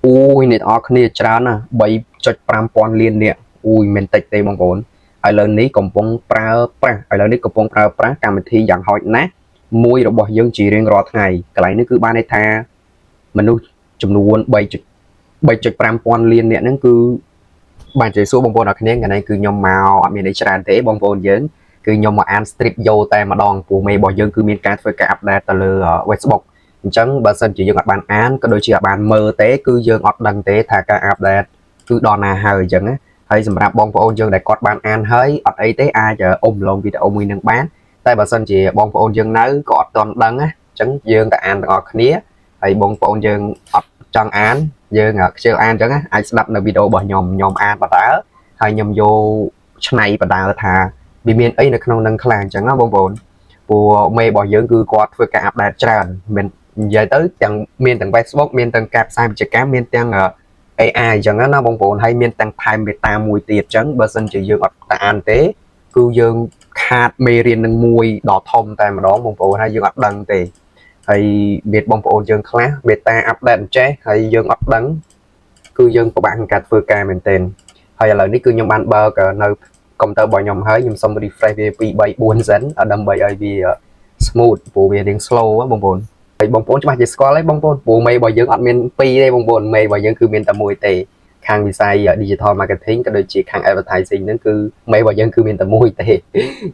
អូយអ្នកទាំងអស់គ្នាច្រើនណាស់3.5ពាន់លាននាក់អូយមិនតិចទេបងប្អូនឥឡូវនេះកំពុងប្រើប្រាស់ឥឡូវនេះកំពុងប្រើប្រាស់កម្មវិធីយ៉ាងហោចណាស់មួយរបស់យើងជារៀងរាល់ថ្ងៃកន្លែងនេះគឺបានន័យថាមនុស្សចំនួន3.3.5ពាន់លានអ្នកហ្នឹងគឺបានជម្រាបសួរបងប្អូនអរគ្នាថ្ងៃនេះគឺខ្ញុំមកអត់មានអីច្រើនទេបងប្អូនយើងគឺខ្ញុំមកអាន strip យោតែម្ដងពូមេរបស់យើងគឺមានការធ្វើការ update ទៅលើ Facebook អញ្ចឹងបើសិនជាយើងអត់បានអានក៏ដូចជាអត់បានមើលទេគឺយើងអត់ដឹងទេថាការ update គឺដល់ណាហើយអញ្ចឹងណាហើយសម្រាប់បងប្អូនយើងដែលគាត់បានអានហើយអត់អីទេអាចអុំឡងវីដេអូមួយនឹងបានតែបើសិនជាបងប្អូនយើងនៅក៏អត់ទាន់ដឹងណាអញ្ចឹងយើងទៅអានទាំងអស់គ្នាហើយបងប្អូនយើងអត់ចង់អានយើងខ្ជិលអានអញ្ចឹងណាអាចស្ដាប់នៅវីដេអូរបស់ខ្ញុំខ្ញុំអានបដើហើយខ្ញុំយកឆ្នៃបដើថាវាមានអីនៅក្នុងនឹងខ្លះអញ្ចឹងណាបងប្អូនព្រោះមេរបស់យើងគឺគាត់ធ្វើការ update ច្រើនមិននិយាយទៅទាំងមានទាំង Facebook មានទាំងការផ្សាយពាណិជ្ជកម្មមានទាំង AI អញ្ចឹងណាបងប្អូនហើយមានទាំងថែម beta មួយទៀតអញ្ចឹងបើសិនជាយើងអត់តាអានទេគឺយើងខាតមេរៀននឹងមួយដ៏ធំតែម្ដងបងប្អូនហើយយើងអត់ដឹងទេហើយមានបងប្អូនយើងខ្លះ beta update អញ្ចេះហើយយើងអត់ដឹងគឺយើងពិបាកក្នុងការធ្វើការមែនទែនហើយឥឡូវនេះគឺខ្ញុំបានបើកនៅកុំព្យូទ័ររបស់ខ្ញុំហើយខ្ញុំសុំ refresh វា2 3 4សិនដើម្បីឲ្យវា smooth ព្រោះវារៀង slow បងប្អូនហើយបងប្អូនច្បាស់ជាស្គាល់ហើយបងប្អូនព្រោះមេរបស់យើងអត់មានពីរទេបងប្អូនមេរបស់យើងគឺមានតែមួយទេខាងវិស័យ digital marketing ក៏ដូចជាខាង advertising ហ្នឹងគឺមេរបស់យើងគឺមានតែមួយទេ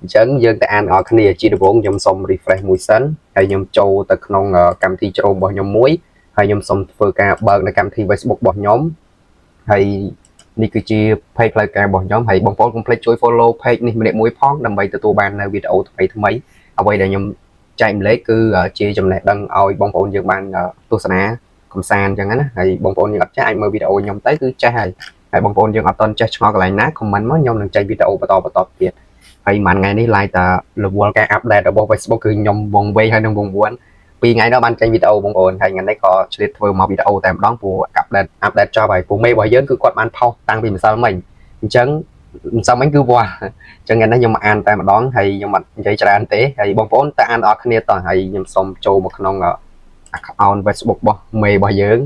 អញ្ចឹងយើងទៅអានទាំងអស់គ្នាជាដំបូងខ្ញុំសុំ refresh មួយសិនហើយខ្ញុំចូលទៅក្នុងកម្មវិធី Chrome របស់ខ្ញុំមួយហើយខ្ញុំសុំធ្វើការបើកនៅកម្មវិធី Facebook របស់ខ្ញុំហើយនេះគឺជា page ផ្លូវការរបស់ខ្ញុំហើយបងប្អូនកុំភ្លេចជួយ follow page នេះម្នាក់មួយផងដើម្បីទទួលបាននៅវីដេអូថ្មីថ្មីអ្វីដែលខ្ញុំចែកម្លែកគឺជាចំណេះដឹងឲ្យបងប្អូនយើងបានទស្សនា កំសាន្តអញ្ចឹងណាហើយបងប្អូនយើងអត់ចេះអាចមើលវីដេអូខ្ញុំទៅគឺចេះហើយហើយបងប្អូនយើងអត់ទាន់ចេះឆ្ងល់កន្លែងណា comment មកខ្ញុំនឹងចេញវីដេអូបន្តបន្តទៀតហើយមួយថ្ងៃនេះ live តារវល់ការ update របស់ Facebook គឺខ្ញុំវងវែងហើយនឹងវងវ័នពីរថ្ងៃនោះបានចេញវីដេអូបងប្អូនហើយថ្ងៃនេះក៏ឆ្លៀតធ្វើមកវីដេអូតែម្ដងព្រោះ update update ចប់ហើយព្រោះមេរបស់យើងគឺគាត់បានផុសតាំងពីម្សិលមិញអញ្ចឹងម្សិលមិញគឺវ៉ាអញ្ចឹងថ្ងៃនេះខ្ញុំមកអានតែម្ដងហើយខ្ញុំអត់និយាយច្រើនទេហើយបងប្អូនតើអានអស់គ្នាតោះហើយខ្ញុំសូមចូលមកក្នុង account Facebook របស់មេរបស់យើង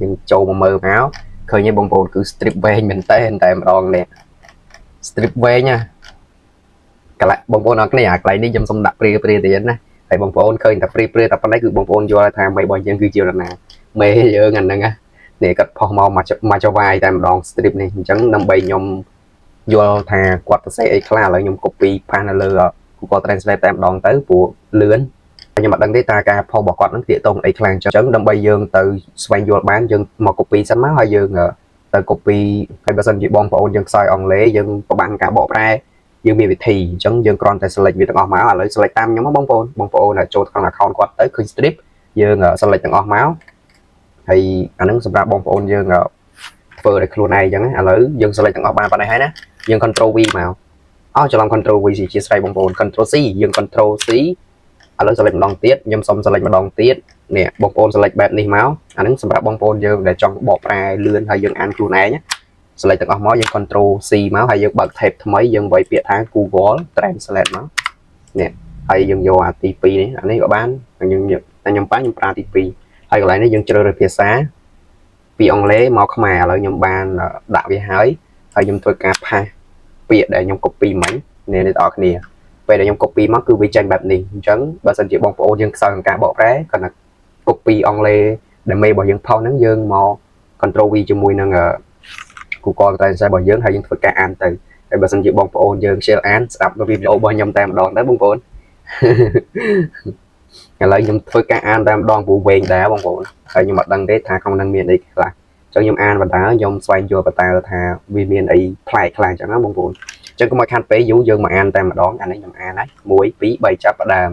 យើងចូលមកមើលមកឃើញទេបងប្អូនគឺ strip វែងមែនតើតែម្ដងនេះ strip វែងណាកន្លែងបងប្អូនអរគ្នាអាកន្លែងនេះខ្ញុំសូមដាក់ព្រាព្រាទៀតណាហើយបងប្អូនឃើញតែព្រាព្រាតែប៉ុណ្ណេះគឺបងប្អូនយល់ថាមេរបស់យើងគឺជានរណាមេយើងអាហ្នឹងណានេះគាត់ផុសមកមកមកចវាយតែម្ដង strip នេះអញ្ចឹងដើម្បីខ្ញុំយល់ថាគាត់សរសេរអីខ្លះឥឡូវខ្ញុំ copy paste នៅលើ Google Translate តែម្ដងទៅព្រោះលឿនខ្ញុំអត់ដឹងទេតើការផុសរបស់គាត់ហ្នឹងទាក់ទងអីខ្លះអញ្ចឹងដើម្បីយើងទៅស្វែងយល់បានយើងមក copy សិនមកហើយយើងទៅ copy ហើយបើសិនជាបងប្អូនយើងខ្សោយអង់គ្លេសយើងពិបាកការបកប្រែយើងមានវិធីអញ្ចឹងយើងគ្រាន់តែ select វាទាំងអស់មកឥឡូវ select តាមខ្ញុំមកបងប្អូនបងប្អូនចូលក្នុង account គាត់ទៅឃើញ strip យើង select ទាំងអស់មកហើយអាហ្នឹងសម្រាប់បងប្អូនយើងធ្វើដោយខ្លួនឯងអញ្ចឹងណាឥឡូវយើង select ទាំងអស់បានប៉ុណ្ណេះហើយណាយើង control V មកអោច្រឡំ control V ជាស្រ័យបងប្អូន control C យើង control C ឥឡូវ select ម្ដងទៀតខ្ញុំសុំ select ម្ដងទៀតនេះបងប្អូន select បែបនេះមកអាហ្នឹងសម្រាប់បងប្អូនយើងដែលចង់បកប្រែលឿនហើយយើងអានខ្លួនឯង select ទាំងអស់មកយើង control C មកហើយយើងបើក tab ថ្មីយើងវាយពាក្យថា Google Translate មកនេះហើយយើងយកអាទី2នេះអានេះក៏បានយើងតែខ្ញុំប៉ាខ្ញុំប្រើទី2ហើយកន្លែងនេះយើងជ្រើសរើសភាសាពីអង់គ្លេសមកខ្មែរឥឡូវខ្ញុំបានដាក់វាហើយហើយខ្ញុំធ្វើការ paste ពាក្យដែលខ្ញុំ copy មិញនេះអ្នកនរគ្នាពេលដែលខ្ញុំ copy មកគឺវាចេញបែបនេះអញ្ចឹងបើសិនជាបងប្អូនយើងខ្សោយក្នុងការបកប្រែគាត់ថា copy អង់គ្លេសដែលមេរបស់យើងផុសហ្នឹងយើងមក control V ជាមួយនឹង Google Translate របស់យើងហើយយើងធ្វើការអានទៅហើយបើសិនជាបងប្អូនយើង share អានស្ដាប់នៅវីដេអូរបស់ខ្ញុំតែម្ដងទៅបងប្អូនឥឡូវខ្ញុំធ្វើការអានតែម្ដងព្រោះវែងដែរបងប្អូនហើយខ្ញុំអត់ដឹងទេថាក្នុងហ្នឹងមានអីខ្លះអញ្ចឹងខ្ញុំអានបណ្ដើខ្ញុំស្វែងយល់បណ្ដើថាវាមានអីប្លែកខ្លះអញ្ចឹងណាបងប្អូនអញ្ចឹងកុំឲ្យខាត់ពេកយូរយើងមកអានតែម្ដងអានេះខ្ញុំអានហើយ1 2 3ចាប់ផ្ដើម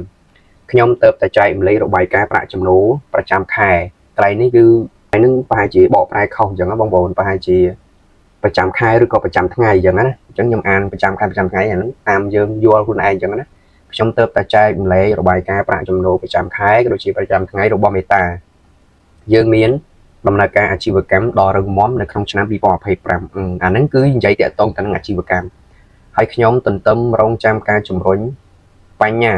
ខ្ញុំទៅតែចែកម្លែករបាយការណ៍ប្រាក់ចំណូលប្រចាំខែកន្លែងនេះគឺកន្លែងហ្នឹងប្រហែលជាបកប្រែខុសអញ្ចឹងណាបងប្អូនប្រហែលជាប្រចាំខែឬក៏ប្រចាំថ្ងៃអញ្ចឹងណាអញ្ចឹងខ្ញុំអានប្រចាំខែប្រចាំថ្ងៃអាហ្នឹងតាមយើងយល់ខ្លួនឯងអញ្ចឹងណាខ្ញុំទៅតែចែកម្លែករបាយការណ៍ប្រាក់ចំណូលប្រចាំខែក៏ដូចជាប្រចាំថ្ងៃរបស់មេតាយើងមានដំណើរការអាជីវកម្មដ៏រឹងមាំនៅក្នុងឆ្នាំ2025អាហ្នឹងគឺនិយាយតាក់ទងទៅនឹងអាជីវកម្មហើយខ្ញុំទន្ទឹមរង់ចាំការជំរុញបញ្ញា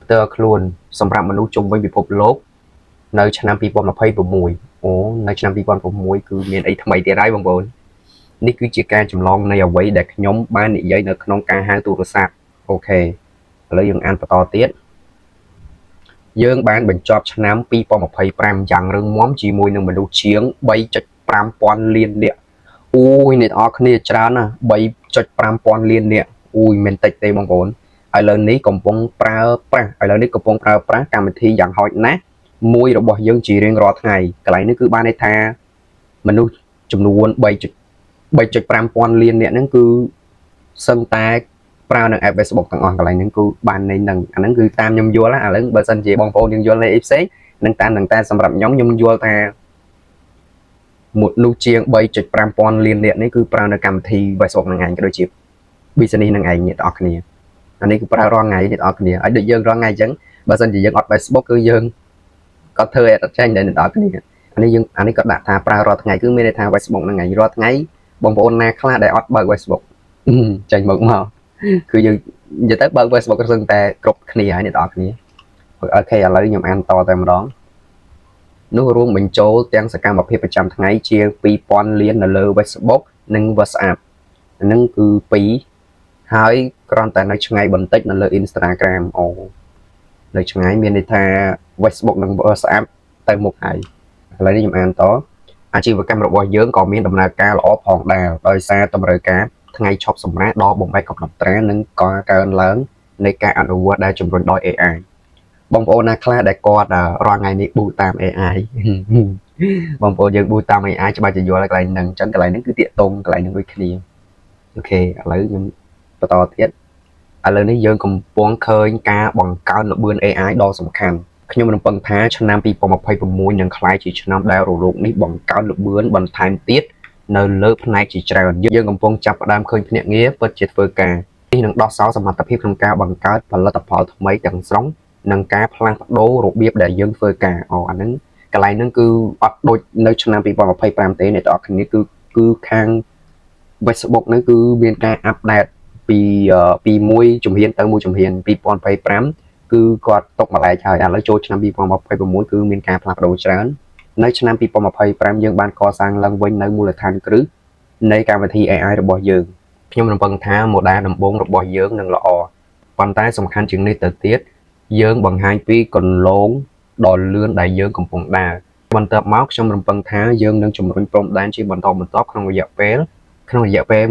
ផ្ទាល់ខ្លួនសម្រាប់មនុស្សជុំវិញពិភពលោកនៅឆ្នាំ2026អូ អូនៅឆ្នាំ2006គឺមានអីថ្មីទៀតហើយបងប្អូននេះគឺជាការចម្លងនៃអ្វីដែលខ្ញុំបាននិយាយនៅក្នុងការហៅទូរស័ព្ទ OK ឥឡូវយើងអានបន្តទៀតយើងបានបញ្ចប់ឆ្នាំ2025យ៉ាងរឹងមាំជាមួយនឹងមនុស្សជាង3.5ពាន់លាននាក់អូយអ្នកទាំងអស់គ្នាច្រើនណាស់3.5ពាន់លាននាក់អូយមិនតិចទេបងប្អូនឥឡូវនេះកំពុងប្រើប្រាស់ឥឡូវនេះកំពុងប្រើប្រាស់កម្មវិធីយ៉ាងហោចណាស់មួយរបស់យើងជារៀងរាល់ថ្ងៃកន្លែងនេះគឺបានន័យថាមនុស្សចំនួន3.5ពាន់លានអ្នកហ្នឹងគឺសឹងតែប្រើនៅ app Facebook ទាំងអស់កន្លែងហ្នឹងគឺបានន័យហ្នឹងអាហ្នឹងគឺតាមខ្ញុំយល់ណាឥឡូវបើសិនជាបងប្អូនយើងយល់ន័យអីផ្សេងនឹងតាមនឹងតែសម្រាប់ខ្ញុំខ្ញុំយល់ថាមនុស្សជាង3.5ពាន់លានអ្នកនេះគឺប្រើនៅកម្មវិធី Facebook ហ្នឹងឯងក៏ដូចជា business ហ្នឹងឯងអ្នកទាំងអស់គ្នាអានេះគឺប្រើរាល់ថ្ងៃអ្នកទាំងអស់គ្នាហើយដូចយើងរាល់ថ្ងៃអញ្ចឹងបើសិនជាយើងអត់ Facebook គឺយើងក៏ធ្វើអត់ចេញដែរអ្នកទាំងអស់គ្នាអានេះយើងអានេះក៏ដាក់ថាប្រើរាល់ថ្ងៃគឺមានន័យថា Facebook ហ្នឹងឯងរាល់ថ្ងៃបងប្អូនណាខ្លះដែលអត់បើក Facebook ចេញមកមកគឺយើងនិយាយទៅបើក Facebook ក៏សឹងតែគ្រប់គ្នាហើយអ្នកទាំងអស់គ្នា OK ឥឡូវខ្ញុំអានតតែម្ដងនោះរួមបញ្ចូលទាំងសកម្មភាពប្រចាំថ្ងៃជាង2000លាននៅលើ Facebook និង WhatsApp ហ្នឹងគឺ2ហើយគ្រាន់តែនៅឆ្ងាយបន្តិចនៅលើ Instagram អូនៅឆ្ងាយមានន័យថា Facebook និង WhatsApp ទៅមុខហើយឥឡូវនេះខ្ញុំអានតអាជីវកម្មរបស់យើងក៏មានដំណើរការល្អផងដែរដោយសារតម្រូវការថ្ងៃឈប់សម្រាកដ៏បំបែកកំណត់ត្រានិងការកើនឡើងនៃការអនុវត្តដែលជំរុញដោយ AI បងប្អូនណាខ្លះដែលគាត់រាល់ថ្ងៃនេះប៊ូតាម AI បងប្អូនយើងប៊ូតាម AI ច្បាស់ជាយល់ហើយកន្លែងហ្នឹងអញ្ចឹងកន្លែងហ្នឹងគឺតាកតងកន្លែងហ្នឹងដូចគ្នា OK ឥឡូវខ្ញុំបន្តទៀតឥឡូវនេះយើងកំពុងឃើញការបង្កើនល្បឿន AI ដ៏សំខាន់ខ្ញុំរំពឹងថាឆ្នាំ2026នឹងក្លាយជាឆ្នាំដែលរលកនេះបង្កើនល្បឿនបន្ថែមទៀតនៅលើផ្នែកជាច្រើនយើងកំពុងចាប់ផ្ដើមឃើញភ្នាក់ងារពិតជាធ្វើការនេះនឹងដោះសោសមត្ថភាពក្នុងការបង្កើតផលិតផលថ្មីទាំងស្រុងនិងការផ្លាស់ប្ដូររបៀបដែលយើងធ្វើការអូអាហ្នឹងកន្លែងហ្នឹងគឺអត់ដូចនៅឆ្នាំ2025ទេអ្នកទាំងអស់គ្នាគឺគឺខាង Facebook ហ្នឹងគឺមានការ update ពីពីមួយជំហានទៅមួយជំហាន2025គឺគាត់ຕົកម្លែកហើយឥឡូវចូលឆ្នាំ2026គឺមានការផ្លាស់ប្ដូរច្រើននៅឆ្នាំ2025យើងបានកសាងឡើងវិញនៅមូលដ្ឋានគ្រឹះនៃកម្មវិធី AI របស់យើងខ្ញុំរំពឹងថា model ដំបូងរបស់យើងនឹងល្អប៉ុន្តែសំខាន់ជាងនេះទៅទៀតយើងបង្ហាញពីគន្លងដ៏លឿនដែលយើងកំពុងដើរបន្ទាប់មកខ្ញុំរំពឹងថាយើងនឹងជំរុញព្រំដែនជាបន្តបន្ទាប់ក្នុងរយៈពេល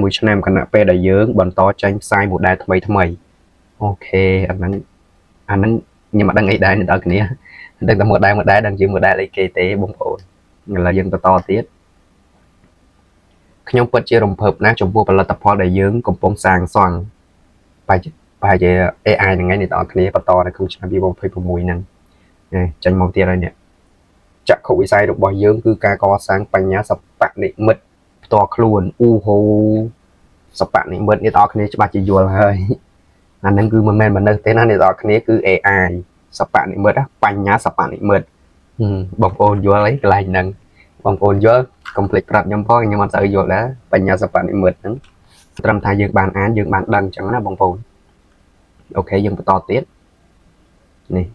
មួយឆ្នាំខណៈពេលដែលយើងបន្តចេញផ្សាយ model ថ្មីថ្មី OK អាហ្នឹងអាហ្នឹងខ្ញុំអត់ដឹងអីដែរអ្នកនរគ្នាដឹងតែ model model ដឹងជា model អីគេទេបងប្អូនឥឡូវយើងបន្តទៀតខ្ញុំពិតជារំភើបណាស់ចំពោះផលិតផលដែលយើងកំពុងសាងសង់ប្រហែលជាប្រហែលជា AI ហ្នឹងឯងអ្នកនរគ្នាបន្តនៅក្នុងឆ្នាំ2026ហ្នឹងចេញមកទៀតហើយនេះចក្ខុវិស័យរបស់យើងគឺការកសាងបញ្ញាសបនិមិត្តផ្ទាល់ខ្លួនអូហូសបនិមិត្តអ្នកនរគ្នាច្បាស់ជាយល់ហើយអាហ្នឹងគឺមិនមែនមនុស្សទេណាអ្នកនរគ្នាគឺ AI សបនិមិត្តបញ្ញាសបនិមិត្តបងប្អូនយល់អីកន្លែងហ្នឹងបងប្អូនយល់កុំភ្លេចប្រាប់ខ្ញុំផងខ្ញុំអត់សូវយល់ដែរបញ្ញាសបនិមិត្តហ្នឹងត្រឹមថាយើងបានអានយើងបានដឹងអញ្ចឹងណាបងប្អូន OK យើងបន្តទៀតនេះ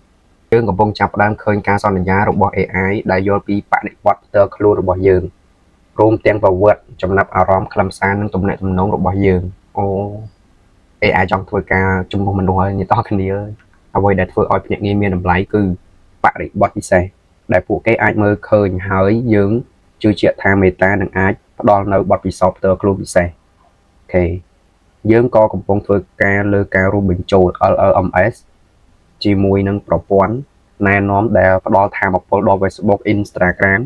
យើងកំពុងចាប់ផ្ដើមឃើញការសន្យារបស់ AI ដែលយល់ពីបរិបទផ្ទាល់ខ្លួនរបស់យើងរួមទាំងប្រវត្តិចំណាប់អារម្មណ៍ខ្លឹមសារនិងទំនាក់ទំនងរបស់យើងអូ AI ចង់ធ្វើការជំនួសមនុស្សហើយអ្នកទាំងគ្នាអ្វីដែលធ្វើឲ្យភ្នាក់ងារមានតម្លៃគឺបរិបទពិសេសដែលពួកគេអាចមើលឃើញហើយយើងជឿជាក់ថាមេតានឹងអាចផ្ដល់នៅបទពិសោធន៍ផ្ទាល់ខ្លួនពិសេស OK យើងក៏កំពុងធ្វើការលើការរួមបញ្ចូល LLMs ជាមួយនឹងប្រព័ន្ធណែនាំដែលផ្ដល់ថាមពលដល់ Facebook Instagram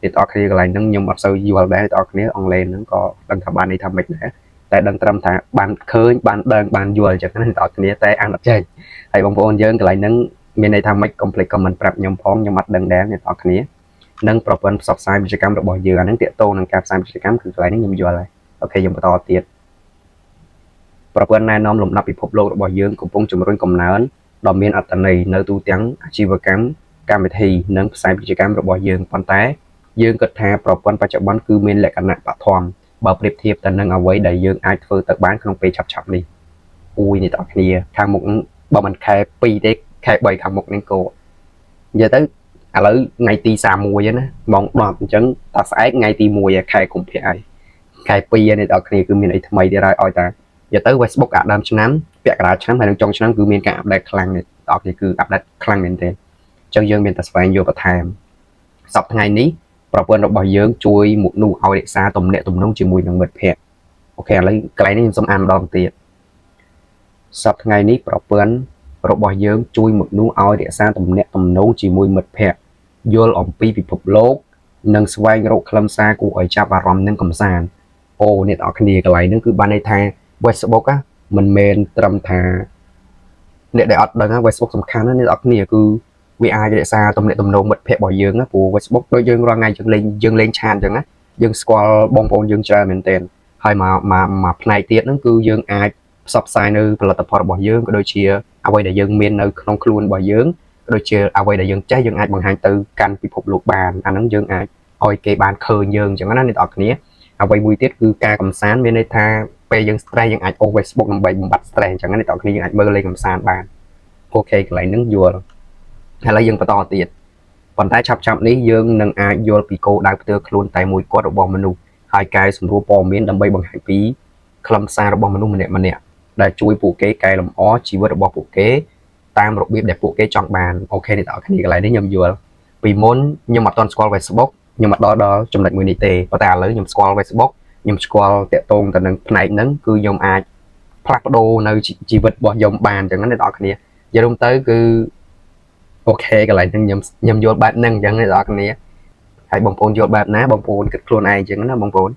អ្នកទាំងអស់គ្នាកន្លែងហ្នឹងខ្ញុំអត់សូវយល់ដែរអ្នកទាំងអស់គ្នាអង់គ្លេសហ្នឹងក៏ដឹងថាបានន័យថាម៉េចដែរតែដឹងត្រឹមថាបានឃើញបានដឹងបានយល់អញ្ចឹងណាអ្នកទាំងអស់គ្នាតែអានអត់ចេញហើយបងប្អូនយើងកន្លែងហ្នឹងមានន័យថាម៉េចកុំភ្លេច comment ប្រាប់ខ្ញុំផងខ្ញុំអត់ដឹងដែរអ្នកទាំងអស់គ្នានិងប្រព័ន្ធផ្សព្វផ្សាយពាណិជ្ជកម្មរបស់យើងអាហ្នឹងទាក់ទងនឹងការផ្សាយពាណិជ្ជកម្មគឺកន្លែងហ្នឹងខ្ញុំយល់ហើយ OK យើងបន្តទៀតប្រព័ន្ធណែនាំលំដាប់ពិភពលោករបស់យើងកំពុងជំរុញកំណើនដ៏មានអត្ថន័យនៅទូទាំងអាជីវកម្មកម្មវិធីនិងផ្សាយពាណិជ្ជកម្មរបស់យើងប៉ុន្តែយើងគិតថាប្រព័ន្ធបច្ចុប្បន្នគឺមានលក្ខណៈបឋមបើប្រៀបធៀបទៅនឹងអ្វីដែលយើងអាចធ្វើទៅបានក្នុងពេលឆាប់ៗនេះអូយនេះបងប្អូនគ្នាខាងមុខបើមិនខែ2ទេខែ3ខាងមុខនេះក៏និយាយទៅ ឥឡូវថ្ងៃទី31ហ្នឹងណាម៉ោង10អញ្ចឹងតាស្អែកថ្ងៃទី1ខែកុម្ភៈហើយខែ2នេះដល់គ្នាគឺមានអីថ្មីទៀតហើយឲ្យតានិយាយទៅ Facebook អាដើមឆ្នាំពាក់កណ្ដាលឆ្នាំហើយនឹងចុងឆ្នាំគឺមានការ update ខ្លាំងនេះដល់គ្នាគឺ update ខ្លាំងមែនទែនអញ្ចឹងយើងមានតែស្វែងយល់បន្ថែមសប្តាហ៍ថ្ងៃនេះប្រព័ន្ធរបស់យើងជួយមនុស្សឲ្យរក្សាទំនាក់ទំនងជាមួយនឹងមិត្តភ័ក្តិOK ឥឡូវកន្លែងនេះខ្ញុំសូមអានម្ដងទៀតសប្តាហ៍ថ្ងៃនេះប្រព័ន្ធរបស់យើងជួយមនុស្សឲ្យរក្សាទំនាក់ទំនងជាមួយមិត្តភ័ក្តិយល់អំពីពិភពលោកនិងស្វែងរកខ្លឹមសារគួរឲ្យចាប់អារម្មណ៍និងកម្សាន្តអូអ្នកនរគ្នាកន្លែងហ្នឹងគឺបានន័យថា Facebook ណាមិនមែនត្រឹមថាអ្នកដែលអត់ដឹងណា Facebook សំខាន់ណាអ្នកនរគ្នាគឺវាអាចរក្សាទំនាក់ទំនងមិត្តភ័ក្តិរបស់យើងណាព្រោះ Facebook ដូចយើងរាល់ថ្ងៃយើងលេង chat អញ្ចឹងណាយើងស្គាល់បងប្អូនយើងច្រើនមែនទែនហើយមកមកមកផ្នែកទៀតហ្នឹងគឺយើងអាចផ្សព្វផ្សាយនៅផលិតផលរបស់យើងក៏ដូចជាអ្វីដែលយើងមាននៅក្នុងខ្លួនរបស់យើងក៏ដូចជាអ្វីដែលយើងចេះយើងអាចបង្ហាញទៅកាន់ពិភពលោកបានអាហ្នឹងយើងអាចឲ្យគេបានឃើញយើងអញ្ចឹងណាអ្នកនរគ្នាអ្វីមួយទៀតគឺការកំសាន្តមានន័យថាពេលយើង stress យើងអាចអូស Facebook ដើម្បីបំបាត់ stress អញ្ចឹងណាអ្នកនរគ្នាយើងអាចមើលលេងកំសាន្តបាន OK កន្លែងហ្នឹងយល់ឥឡូវយើងបន្តទៀតប៉ុន្តែឆាប់ឆាប់នេះយើងនឹងអាចយល់ពីគោលដៅផ្ទាល់ខ្លួនតែមួយគត់របស់មនុស្សហើយកែសម្រួលព័ត៌មានដើម្បីបង្ហាញពីខ្លឹមសាររបស់មនុស្សម្នាក់ម្នាក់ដែលជួយពួកគេកែលម្អជីវិតរបស់ពួកគេតាមរបៀបដែលពួកគេចង់បាន OK អ្នកនរគ្នាកន្លែងនេះខ្ញុំយល់ពីមុនខ្ញុំអត់ទាន់ស្គាល់ Facebook ខ្ញុំអត់ដល់ដល់ចំណុចមួយនេះទេប៉ុន្តែឥឡូវខ្ញុំស្គាល់ Facebook ខ្ញុំស្គាល់តាក់ទងទៅនឹងផ្នែកហ្នឹងគឺខ្ញុំអាចផ្លាស់ប្ដូរនៅជីវិតរបស់ខ្ញុំបានអញ្ចឹងណាអ្នកនរគ្នានិយាយរួមទៅគឺ OK កន្លែងហ្នឹងខ្ញុំខ្ញុំយល់បែបហ្នឹងអញ្ចឹងអ្នកនរគ្នាហើយបងប្អូនយល់បែបណាបងប្អូនគិតខ្លួនឯងអញ្ចឹងណាបងប្អូន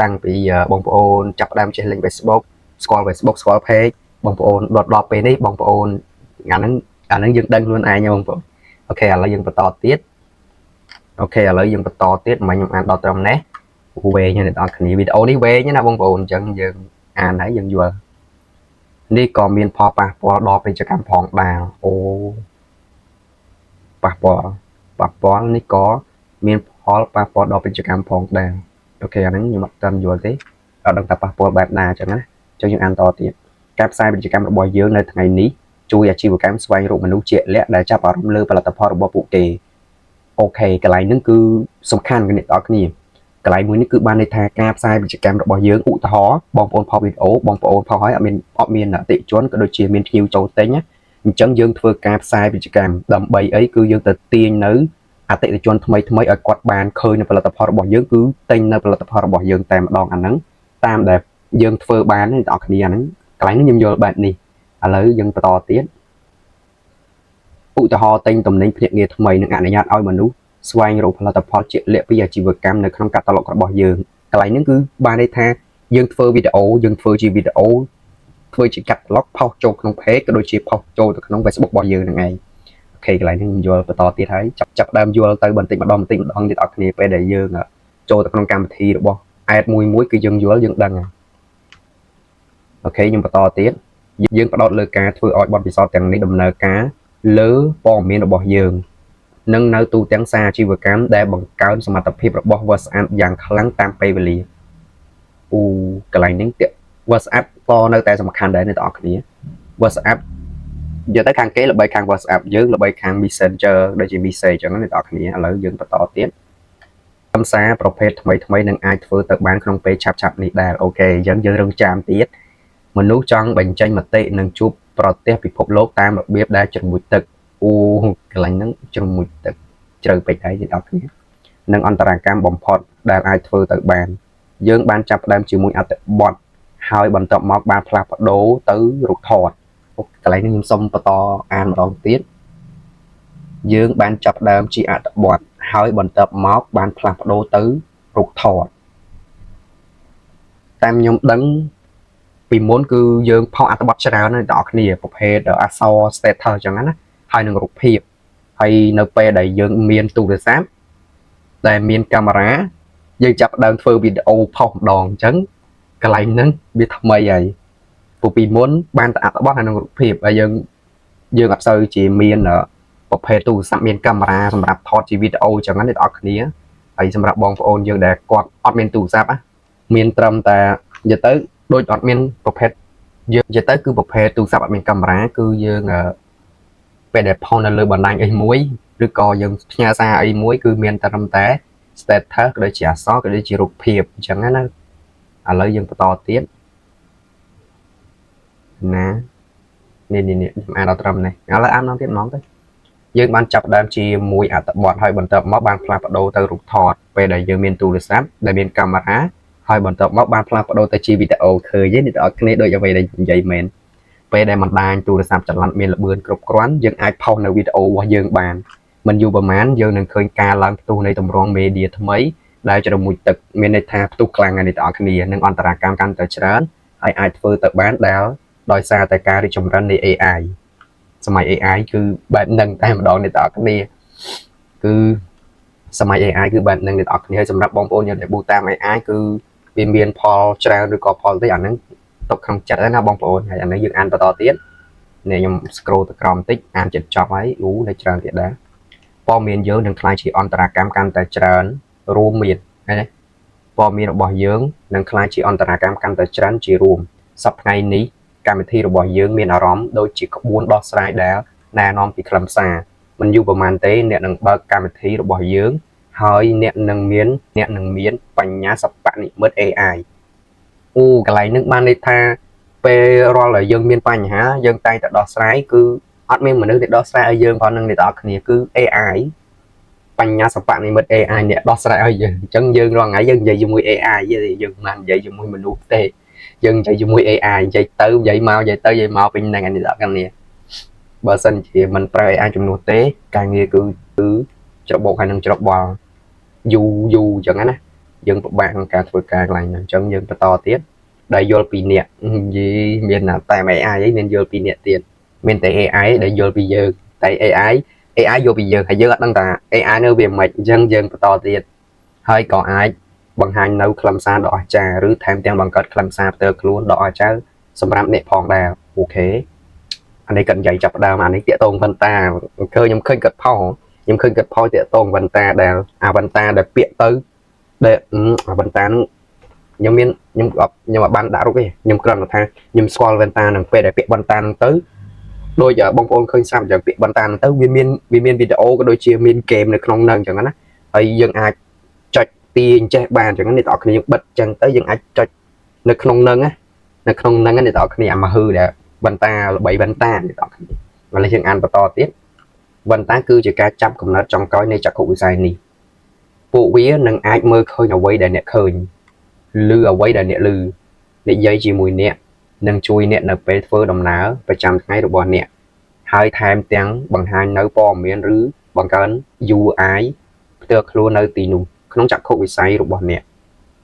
តាំងពីបងប្អូនចាប់ផ្ដើមចេះលេង Facebook ស្គាល់ Facebook ស្គាល់ page បងប្អូនដល់ដល់ពេលនេះបងប្អូនអាហ្នឹងអាហ្នឹងយើងដឹងខ្លួនឯងបងប្អូន OK ឥឡូវយើងបន្តទៀត OK ឥឡូវយើងបន្តទៀតមកខ្ញុំអានដល់ត្រឹមនេះវែងហើយអ្នកនរគ្នាវីដេអូនេះវែងណាបងប្អូនអញ្ចឹងយើងអានហើយយើងយល់នេះក៏មានផលប៉ះពាល់ដល់ពាណិជ្ជកម្មផងដែរអូប៉ះពាល់ប៉ះពាល់នេះក៏មានផលប៉ះពាល់ដល់ពាណិជ្ជកម្មផងដែរ OK អាហ្នឹងខ្ញុំអត់ទាន់យល់ទេអត់ដឹងថាប៉ះពាល់បែបណាអញ្ចឹងណាអញ្ចឹងយើងអានតទៀតការផ្សាយពាណិជ្ជកម្មរបស់យើងនៅថ្ងៃនេះជួយអាជីវកម្មស្វែងរកមនុស្សជាក់លាក់ដែលចាប់អារម្មណ៍លើផលិតផលរបស់ពួកគេOK កន្លែងហ្នឹងគឺសំខាន់អ្នកទាំងអស់គ្នាកន្លែងមួយនេះគឺបានន័យថាការផ្សាយពាណិជ្ជកម្មរបស់យើងឧទាហរណ៍បងប្អូនផុសវីដេអូបងប្អូនផុសហើយអត់មានអត់មានអតិថិជនក៏ដូចជាមានភ្ញៀវចូលទិញណាអញ្ចឹងយើងធ្វើការផ្សាយពាណិជ្ជកម្មដើម្បីអីគឺយើងទៅទាញនៅអតិថិជនថ្មីថ្មីឲ្យគាត់បានឃើញនៅផលិតផលរបស់យើងគឺទិញនៅផលិតផលរបស់យើងតែម្ដងអាហ្នឹងតាមដែលយើងធ្វើបានអ្នកទាំងអស់គ្នាអាហ្នឹងកន្លែងនេះខ្ញុំយល់បែបនេះឥឡូវយើងបន្តទៀតឧទាហរណ៍ទិញទំនិញភ្នាក់ងារថ្មីនឹងអនុញ្ញាតឲ្យមនុស្សស្វែងរកផលិតផលជាក់លាក់ពីអាជីវកម្មនៅក្នុងកាតាឡុករបស់យើងកន្លែងហ្នឹងគឺបានន័យថាយើងធ្វើវីដេអូយើងធ្វើជាវីដេអូធ្វើជាកាតាឡុកផុសចូលក្នុង page ក៏ដូចជាផុសចូលទៅក្នុង Facebook របស់យើងហ្នឹងឯង OK កន្លែងនេះខ្ញុំយល់បន្តទៀតហើយចាប់ចាប់ដើមយល់ទៅបន្តិចម្ដងបន្តិចម្ដងទៀតអត់គ្នាពេលដែលយើងចូលទៅក្នុងកម្មវិធីរបស់ ad មួយមួយគឺយើងយល់យើងដឹងហើយ OK ខ្ញុំបន្តទៀតយើងផ្ដោតលើការធ្វើឲ្យបទពិសោធន៍ទាំងនេះដំណើរការលើព័ត៌មានរបស់យើងនិងនៅទូទាំងសារអាជីវកម្មដែលបង្កើនសមត្ថភាពរបស់ WhatsApp យ៉ាងខ្លាំងតាមពេលវេលាអូកន្លែងនេះទៀត WhatsApp ក៏នៅតែសំខាន់ដែរអ្នកទាំងអស់គ្នា WhatsApp និយាយទៅខាងគេល្បីខាង WhatsApp យើងល្បីខាង Messenger ដូចជា Message អញ្ចឹងអ្នកទាំងអស់គ្នាឥឡូវយើងបន្តទៀតខ្លឹមសារប្រភេទថ្មីថ្មីនឹងអាចធ្វើទៅបានក្នុងពេលឆាប់ឆាប់នេះដែរ OK អញ្ចឹងយើងរងចាំទៀតមនុស្សចង់បញ្ចេញមតិនិងជួបប្រទះពិភពលោកតាមរបៀបដែលជ្រមុជទឹកអូកន្លែងហ្នឹងជ្រមុជទឹកជ្រៅពេកហើយអ្នកទាំងអស់គ្នានិងអន្តរាកម្មបំផុតដែលអាចធ្វើទៅបាន យើងបានចាប់ផ្ដើមជាមួយអត្ថបទហើយបន្ទាប់មកបានផ្លាស់ប្ដូរទៅរូបថតកន្លែងនេះខ្ញុំសូមបន្តអានម្ដងទៀតយើងបានចាប់ផ្ដើមជាអត្ថបទហើយបន្ទាប់មកបានផ្លាស់ប្ដូរទៅរូបថតតាមខ្ញុំដឹងពីមុនគឺយើងផុសអត្ថបទច្រើនណាស់អ្នកនរគ្នាប្រភេទអក្សរ status អញ្ចឹងណាហើយនឹងរូបភាពហើយនៅពេលដែលយើងមានទូរស័ព្ទដែលមានកាមេរ៉ាយើងចាប់ផ្ដើមធ្វើវីដេអូផុសម្ដងអញ្ចឹងកន្លែងហ្នឹងវាថ្មីហើយព្រោះពីមុនបានតែអត្ថបទហើយនឹងរូបភាពហើយយើងយើងអត់សូវជាមានប្រភេទទូរស័ព្ទមានកាមេរ៉ាសម្រាប់ថតជាវីដេអូអញ្ចឹងណាអ្នកនរគ្នាហើយសម្រាប់បងប្អូនយើងដែលគាត់អត់មានទូរស័ព្ទណាមានត្រឹមតែនិយាយទៅដូចអត់មានប្រភេទយើងនិយាយទៅគឺប្រភេទទូរស័ព្ទអត់មានកាមេរ៉ាគឺយើងពេលដែលផុសនៅលើបណ្ដាញអីមួយ ឬក៏យើងផ្ញើសារអីមួយគឺមានតែត្រឹមតែ status ក៏ដូចជាអក្សរក៏ដូចជារូបភាពអញ្ចឹងណាឥឡូវយើងបន្តទៀតណានេះនេះនេះខ្ញុំអានដល់ត្រឹមនេះឥឡូវអានដល់ទៀតហ្មងទៅយើងបានចាប់ផ្ដើមជាមួយអត្ថបទហើយបន្ទាប់មកបានផ្លាស់ប្ដូរទៅរូបថតពេលដែលយើងមានទូរស័ព្ទដែលមានកាមេរ៉ាហើយបន្ទាប់មកបានផ្លាស់ប្ដូរទៅជាវីដេអូឃើញទេអ្នកទាំងអស់គ្នាដូចអ្វីដែលនិយាយមែនពេលដែលបណ្ដាញទូរស័ព្ទចល័តមានល្បឿនគ្រប់គ្រាន់យើងអាចផុសនៅវីដេអូរបស់យើងបានមិនយូរប្រហែលយើងនឹងឃើញការឡើងផ្ទុះនៃទម្រង់មេឌៀថ្មីដែលជ្រមុជទឹកមានន័យថាផ្ទុះខ្លាំងណាស់អ្នកទាំងអស់គ្នានឹងអន្តរាកម្មកាន់តែច្រើនហើយអាចធ្វើទៅបានដែលដោយសារតែការរីកចម្រើននៃ AI សម័យ AI គឺបែបហ្នឹងតែម្ដងអ្នកទាំងអស់គ្នាគឺសម័យ AI គឺបែបហ្នឹងអ្នកទាំងអស់គ្នាហើយសម្រាប់បងប្អូនយើងដែលប៊ូតាម AI គឺវាមានផលច្រើនឬក៏ផលតិចអាហ្នឹងຕົកក្នុងចិត្តហើយណាបងប្អូនហើយអានេះយើងអានបន្តទៀតនេះខ្ញុំ scroll ទៅក្រោមបន្តិចអានចិត្តចប់ហើយអូនៅច្រើនទៀតដែរព័ត៌មានយើងនឹងក្លាយជាអន្តរាកម្មកាន់តែច្រើនរួមមានឃើញទេព័ត៌មានរបស់យើងនឹងក្លាយជាអន្តរាកម្មកាន់តែច្រើនជារួមសប្តាហ៍ថ្ងៃនេះកម្មវិធីរបស់យើងមានអារម្មណ៍ដូចជាក្បួនដោះស្រាយដែលណែនាំពីខ្លឹមសារមិនយូរប្រហែលទេអ្នកនឹងបើកកម្មវិធីរបស់យើងហើយអ្នកនឹងមានបញ្ញាសិប្បនិម្មិត AI អូកន្លែងហ្នឹងបានន័យថាពេលរាល់ដែលយើងមានបញ្ហាយើងតែងតែដោះស្រាយគឺអត់មានមនុស្សទេដោះស្រាយឲ្យយើងផងនឹងអ្នកទាំងអស់គ្នាគឺ AI បញ្ញាសិប្បនិម្មិត AI អ្នកដោះស្រាយឲ្យយើងអញ្ចឹងយើងរាល់ថ្ងៃយើងនិយាយជាមួយ AI ទេយើងមិននិយាយជាមួយមនុស្សទេយើងនិយាយជាមួយ AI និយាយទៅនិយាយមកនិយាយទៅនិយាយមកពេញហ្នឹងអ្នកទាំងអស់គ្នាបើសិនជាមិនប្រើ AI ជំនួសទេការងារគឺគឺច្របូកហើយនឹងច្របល់យូរយូរអញ្ចឹងណាយើងពិបាកក្នុងការធ្វើការកន្លែងហ្នឹងអញ្ចឹងយើងបន្តទៀតដែលយល់ពីអ្នកនិយាយមានតែ AI ឯងមានយល់ពីអ្នកទៀតមានតែ AI ដែលយល់ពីយើងតែ AI យល់ពីយើងហើយយើងអត់ដឹងថា AI នៅវាមិនអញ្ចឹងយើងបន្តទៀតហើយក៏អាចបង្ហាញនៅខ្លឹមសារដ៏អស្ចារ្យឬថែមទាំងបង្កើតខ្លឹមសារផ្ទាល់ខ្លួនដ៏អស្ចារ្យសម្រាប់អ្នកផងដែរ OK អានេះគាត់និយាយចាប់ដើមអានេះតាកតងវ៉ាន់តាឃើញខ្ញុំឃើញគាត់ផុសខ្ញុំឃើញគាត់ផុសតាកតងវ៉ាន់តាដែលអាវ៉ាន់តាដែលពាក្យទៅដែលអាវ៉ាន់តាហ្នឹងខ្ញុំមានខ្ញុំអត់ខ្ញុំអត់បានដាក់រូបទេខ្ញុំគ្រាន់តែថាខ្ញុំស្គាល់វ៉ែនតានឹងពេលដែលពាក្យវ៉ាន់តាហ្នឹងទៅដូចបងប្អូនឃើញស្រាប់អញ្ចឹងពាក្យវ៉ាន់តាហ្នឹងទៅវាមានវីដេអូក៏ដូចជាមានហ្គេមនៅក្នុងហ្នឹងអញ្ចឹងណាហើយយើងអាចចុចទាញចេះបានអញ្ចឹងអ្នកទាំងអស់គ្នាយើងបិទអញ្ចឹងទៅយើងអាចចុចនៅក្នុងហ្នឹងណានៅក្នុងហ្នឹងអ្នកទាំងអស់គ្នាអាមហឺដែលវ៉ាន់តាល្បីវ៉ាន់តាអ្នកទាំងអស់គ្នាឥឡូវយើងអានបន្តទៀតវ៉ាន់តាគឺជាការចាប់កំណត់ចុងក្រោយនៃចក្ខុវិស័យនេះពួកវានឹងអាចមើលឃើញអ្វីដែលអ្នកឃើញឬអ្វីដែលអ្នកឮនិយាយជាមួយអ្នកនិងជួយអ្នកនៅពេលធ្វើដំណើរប្រចាំថ្ងៃរបស់អ្នកហើយថែមទាំងបង្ហាញនៅព័ត៌មានឬបង្កើន UI ផ្ទាល់ខ្លួននៅទីនោះក្នុងចក្ខុវិស័យរបស់អ្នក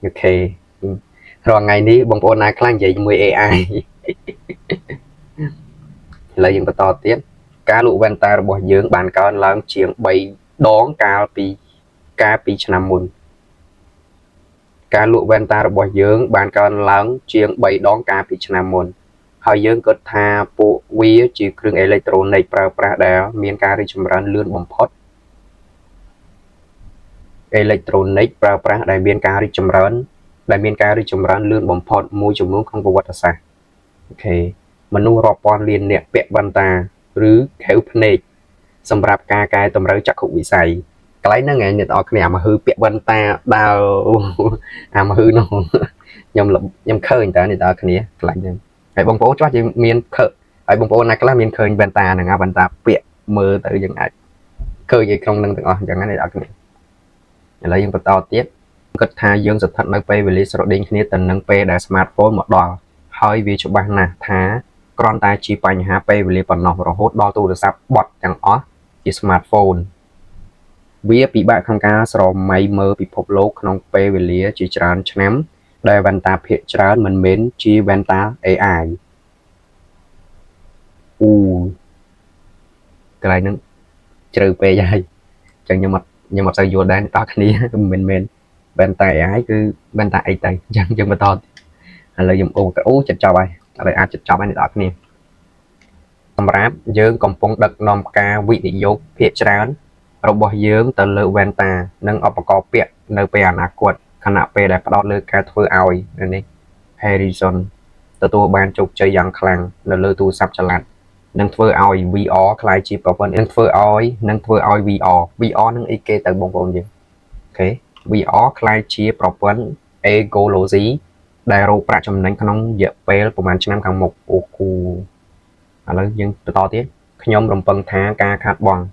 OK រាល់ថ្ងៃនេះបងប្អូនណាខ្លះនិយាយជាមួយ AI ឥឡូវយើងបន្តទៀតការលក់វ៉ែនតារបស់យើងបានកើនឡើងជាង3ដងកាលពីឆ្នាំមុនការលក់វ៉ែនតារបស់យើងបានកើនឡើងជាង3ដងកាលពីឆ្នាំមុនហើយយើងគិតថាពួកវាជាគ្រឿងអេឡិចត្រូនិកប្រើប្រាស់ដែលមានការរីកចម្រើនលឿនបំផុតអេឡិចត្រូនិកប្រើប្រាស់ដែលមានការរីកចម្រើនដែលមានការរីកចម្រើនលឿនបំផុតមួយចំនួនក្នុងប្រវត្តិសាស្ត្រ OK មនុស្សរាប់ពាន់លាននាក់ពាក់វ៉ែនតាឬខែវភ្នែកសម្រាប់ការកែតម្រូវចក្ខុវិស័យកន្លែងហ្នឹងឯងអ្នកទាំងអស់គ្នាអាមហឺពាក់វ៉ែនតាដើរអាមហឺនោះខ្ញុំខ្ញុំឃើញតើអ្នកទាំងអស់គ្នាកន្លែងហ្នឹងហើយបងប្អូនច្បាស់ជាមានខើហើយបងប្អូនណាខ្លះមានឃើញវ៉ែនតាហ្នឹងអាវ៉ែនតាពាក់មើលទៅយើងអាចឃើញឯក្នុងហ្នឹងទាំងអស់អញ្ចឹងណាអ្នកទាំងអស់គ្នាឥឡូវយើងបន្តទៀតគិតថាយើងស្ថិតនៅពេលវេលាស្រដៀងគ្នាទៅនឹងពេលដែល smartphone មកដល់ហើយវាច្បាស់ណាស់ថាគ្រាន់តែជាបញ្ហាពេលវេលាប៉ុណ្ណោះរហូតដល់ទូរស័ព្ទបត់ទាំងអស់ជា smartphone វាពិបាកក្នុងការស្រមៃមើលពិភពលោកក្នុងពេលវេលាជាច្រើនឆ្នាំដែលវ៉ែនតាភាគច្រើនមិនមែនជាវ៉ែនតា AI អូកន្លែងហ្នឹងជ្រៅពេកហើយអញ្ចឹងខ្ញុំអត់សូវយល់ដែរអ្នកនរគ្នាមិនមែនវ៉ែនតា AI គឺវ៉ែនតាអីទៅអញ្ចឹងយើងបន្តឥឡូវខ្ញុំអូអូចិត្តចប់ហើយឥឡូវអាចចិត្តចប់ហើយអ្នកនរគ្នាសម្រាប់យើងកំពុងដឹកនាំការវិនិយោគភាគច្រើនរបស់យើងទៅលើវ៉ែនតានិងឧបករណ៍ពាក់នៅពេលអនាគតខណៈពេលដែលផ្ដោតលើការធ្វើឲ្យនេះ Harrison ទទួលបានជោគជ័យយ៉ាងខ្លាំងនៅលើទូរស័ព្ទចល័ត នឹងធ្វើឲ្យ VR ក្លាយជាប្រព័ន្ធនឹងធ្វើឲ្យនឹងធ្វើឲ្យ VR VR នឹងអីគេទៅបងប្អូនយើង OK VR ក្លាយជាប្រព័ន្ធ ecology ដែលរកប្រាក់ចំណេញក្នុងរយៈពេលប្រហែលឆ្នាំខាងមុខអូគូឥឡូវយើងបន្តទៀតខ្ញុំរំពឹងថាការខាតបង់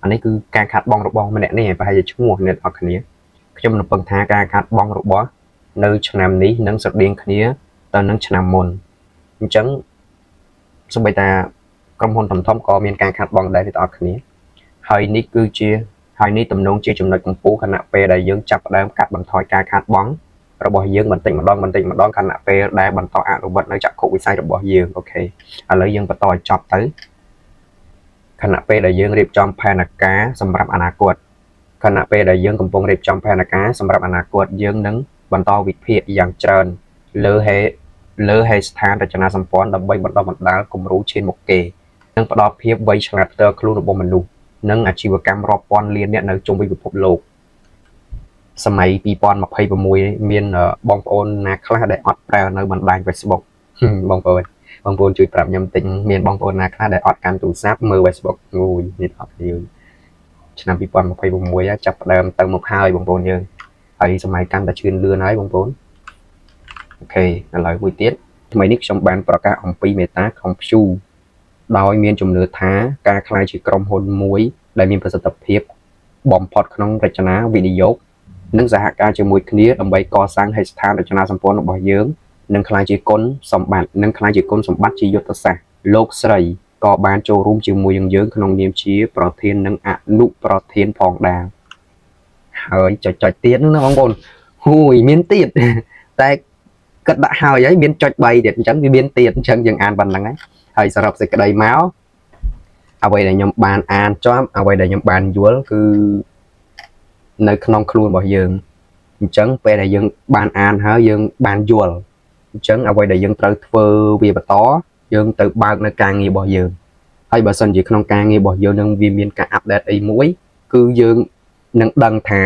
អានេះគឺការខាតបង់របស់ម្នាក់នេះប្រហែលជាឈ្មោះអ្នកនរគ្នាខ្ញុំរំពឹងថាការខាតបង់របស់នៅឆ្នាំនេះនឹងស្រដៀងគ្នាទៅនឹងឆ្នាំមុនអញ្ចឹងសូម្បីតាក្រុមហ៊ុនធំៗក៏មានការខាតបង់ដែរអ្នកនរគ្នាហើយនេះគឺជាហើយនេះទំនងជាចំណុចកំពូលខណៈពេលដែលយើងចាប់ផ្ដើមកាត់បន្ថយការខាតបង់របស់យើងបន្តិចម្ដងបន្តិចម្ដងខណៈពេលដែលបន្តអនុវត្តនៅចក្ខុវិស័យរបស់យើង OK ឥឡូវយើងបន្តឲ្យចប់ទៅខណៈពេលដែលយើងរៀបចំផែនការសម្រាប់អនាគតខណៈពេលដែលយើងកំពុងរៀបចំផែនការសម្រាប់អនាគតយើងនឹងបន្តវិភាគយ៉ាងច្រើនលើហេលើហេដ្ឋានរចនាសម្ព័ន្ធដើម្បីបណ្ដុះបណ្ដាលគំរូឈានមុខគេនិងផ្ដល់ភាពវៃឆ្លាតផ្ទាល់ខ្លួនរបស់មនុស្សនិងអាជីវកម្មរាប់ពាន់លានអ្នកនៅជុំវិញពិភពលោកសម័យ2026មានបងប្អូនណាខ្លះដែលអត់ប្រើនៅបណ្ដាញ Facebook បងប្អូនបងប្អូនជួយប្រាប់ខ្ញុំតិចមានបងប្អូនណាខ្លះដែលអត់កាន់ទូរស័ព្ទមើល Facebook ងួយនេះអត់យើងឆ្នាំ2026ចាប់ផ្ដើមទៅមុខហើយបងប្អូនយើងហើយសម័យកាន់តែជឿនលឿនហើយបងប្អូន OK ឥឡូវមួយទៀតថ្មីនេះខ្ញុំបានប្រកាសអំពី Meta Compute ដោយមានជំនឿថាការក្លាយជាក្រុមហ៊ុនមួយដែលមានប្រសិទ្ធភាពបំផុតក្នុងរចនាវិនិយោគនិងសហការជាមួយគ្នាដើម្បីកសាងហេដ្ឋារចនាសម្ព័ន្ធរបស់យើងនឹងក្លាយជាគុណសម្បត្តិនិងក្លាយជាគុណសម្បត្តិជាយុទ្ធសាស្ត្រលោកស្រីក៏បានចូលរួមជាមួយនឹងយើងក្នុងនាមជាប្រធាននិងអនុប្រធានផងដែរហើយចុចចុចទៀតណាបងប្អូនហួយមានទៀតតែគិតដាក់ហើយហើយមានចុច3ទៀតអញ្ចឹងវាមានទៀតអញ្ចឹងយើងអានប៉ុណ្្នឹងហើយហើយសរុបសេចក្តីមកអ្វីដែលខ្ញុំបានអានជាប់អ្វីដែលខ្ញុំបានយល់គឺនៅក្នុងខ្លួនរបស់យើងអញ្ចឹងពេលដែលយើងបានអានហើយយើងបានយល់អញ្ចឹងអ្វីដែលយើងត្រូវធ្វើវាបន្តយើងទៅបើកនៅការងាររបស់យើងហើយបើសិនជាក្នុងការងាររបស់យើងនឹងវាមានការ update អីមួយគឺយើងនឹងដឹងថា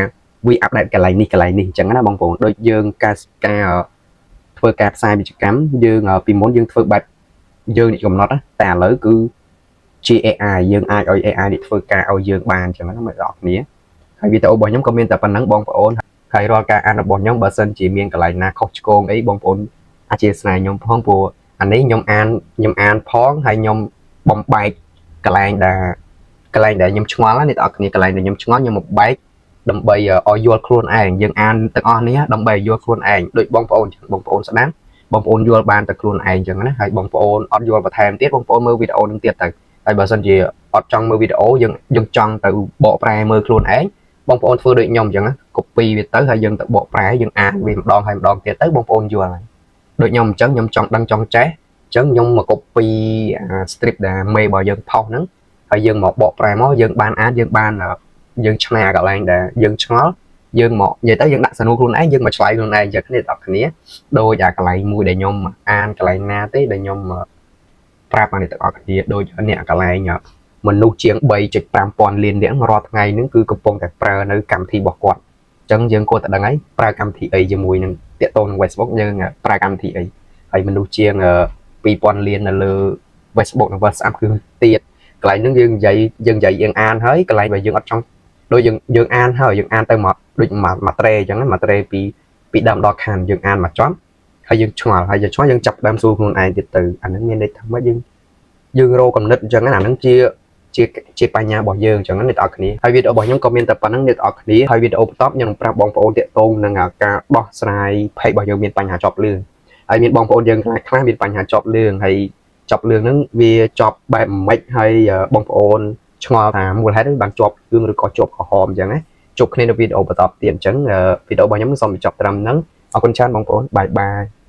វា update កន្លែងនេះកន្លែងនេះអញ្ចឹងណាបងប្អូនដូចយើងការការធ្វើការផ្សាយពាណិជ្ជកម្មយើងពីមុនយើងធ្វើបែបយើងនេះកំណត់តែឥឡូវគឺជា AI យើងអាចឲ្យ AI នេះធ្វើការឲ្យយើងបានអញ្ចឹងណាបងប្អូនគ្នាហើយវីដេអូរបស់ខ្ញុំក៏មានតែប៉ុណ្្នឹងបងប្អូនហើយរាល់ការអានរបស់ខ្ញុំបើសិនជាមានកន្លែងណាខុសឆ្គងអីបងប្អូនអធិស្ឋានខ្ញុំផងព្រោះអានេះខ្ញុំអានខ្ញុំអានផងហើយខ្ញុំបំបែកកន្លែងដែលកន្លែងដែលខ្ញុំឆ្ងល់ណាអ្នកនរគ្នាកន្លែងដែលខ្ញុំឆ្ងល់ខ្ញុំមកបែកដើម្បីឲ្យយល់ខ្លួនឯងយើងអានទាំងអស់នេះដើម្បីឲ្យយល់ខ្លួនឯងដូចបងប្អូនបងប្អូនស្ដាប់បងប្អូនយល់បានតែខ្លួនឯងអញ្ចឹងណាហើយបងប្អូនអត់យល់បន្ថែមទៀតបងប្អូនមើលវីដេអូនឹងទៀតទៅហើយបើសិនជាអត់ចង់មើលវីដេអូយើងយើងចង់ទៅបកប្រែមើលខ្លួនឯងបងប្អូនធ្វើដូចខ្ញុំអញ្ចឹងណា copy វាទៅហើយយើងទៅបកប្រែយើងអានវាម្ដងហើយម្ដងទៀតទៅបងប្អូនយល់ហើយដូចខ្ញុំអញ្ចឹងខ្ញុំចង់ដឹងចង់ចេះអញ្ចឹងខ្ញុំមក copy អា script ដែលមេរបស់យើងផុសហ្នឹងហើយយើងមកបកប្រែមកយើងបានអានយើងបានយើងឆ្នាកន្លែងដែលយើងឆ្ងល់យើងមកនិយាយទៅយើងដាក់សំណួរខ្លួនឯងយើងមកឆ្លើយខ្លួនឯងចឹងគ្នាដល់គ្នាដោយអាកន្លែងមួយដែលខ្ញុំអានកន្លែងណាទេដែលខ្ញុំប្រាប់អានេះទាំងអស់គ្នាដូចអ្នកកន្លែងមនុស្សជាង3.5ពាន់លាននាក់រាល់ថ្ងៃហ្នឹងគឺកំពុងតែប្រើនៅកម្មវិធីរបស់គាត់អញ្ចឹងយើងគួរតែដឹងហើយប្រើកម្មវិធីអីជាមួយនឹងតាក់ទងនឹង Facebook យើងប្រើកម្មវិធីអីហើយមនុស្សជាង2000លាននៅលើ Facebook និង WhatsApp គឺទៀតកន្លែងហ្នឹងយើងនិយាយយើងនិយាយយើងអានហើយកន្លែងបើយើងអត់ចង់ដូចយើងយើងអានហើយយើងអានទៅមកដូចមួយមួយត្រេអញ្ចឹងណាមួយត្រេពីពីដើមដល់ខានយើងអានមកចប់ហើយយើងឆ្ងល់ហើយយើងឆ្ងល់យើងចាប់ដើមសួរខ្លួនឯងទៀតទៅអាហ្នឹងមានន័យថាម៉េចយើងយើងរកកំណត់អញ្ចឹងណាអាហ្នឹងជាជាជាបញ្ញារបស់យើងអញ្ចឹងណាអ្នកនរគ្នាហើយវីដេអូរបស់ខ្ញុំក៏មានតែប៉ុណ្្នឹងអ្នកនរគ្នាហើយវីដេអូបន្ទាប់ខ្ញុំនឹងប្រាប់បងប្អូនតាក់ទងនឹងការដោះស្រាយ page របស់យើងមានបញ្ហាជាប់លឿងហើយមានបងប្អូនយើងខ្លះខ្លះមានបញ្ហាជាប់លឿងហើយជាប់លឿងហ្នឹងវាជាប់បែបម៉េចហើយបងប្អូនឆ្ងល់ថាមូលហេតុបានជាប់លឿងឬក៏ជាប់ក្រហមអញ្ចឹងណាជួបគ្នានៅវីដេអូបន្តទៀតអញ្ចឹងវីដេអូរបស់ខ្ញុំសូមបញ្ចប់ត្រឹមហ្នឹងអរគុណច្រើនបងប្អូន bye bye.